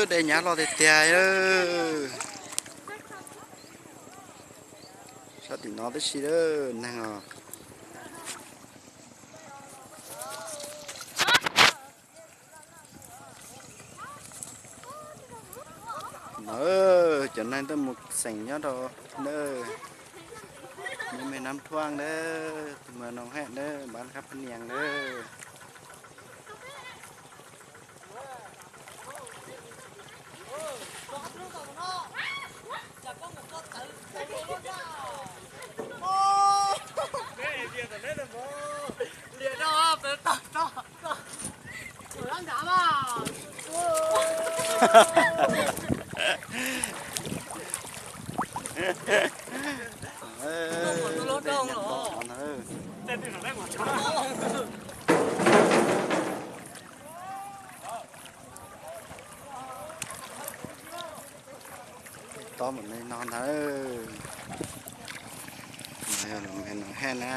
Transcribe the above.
Dej nyab loj tiag tiag. Sab tim no tib si neeg os. No cov neeg tuaj mus xeem nyob rau na, me nab thuaj na, tus mas noo hej na, npab khab phab nias na. Tob mus li no ntag. Noo hej na.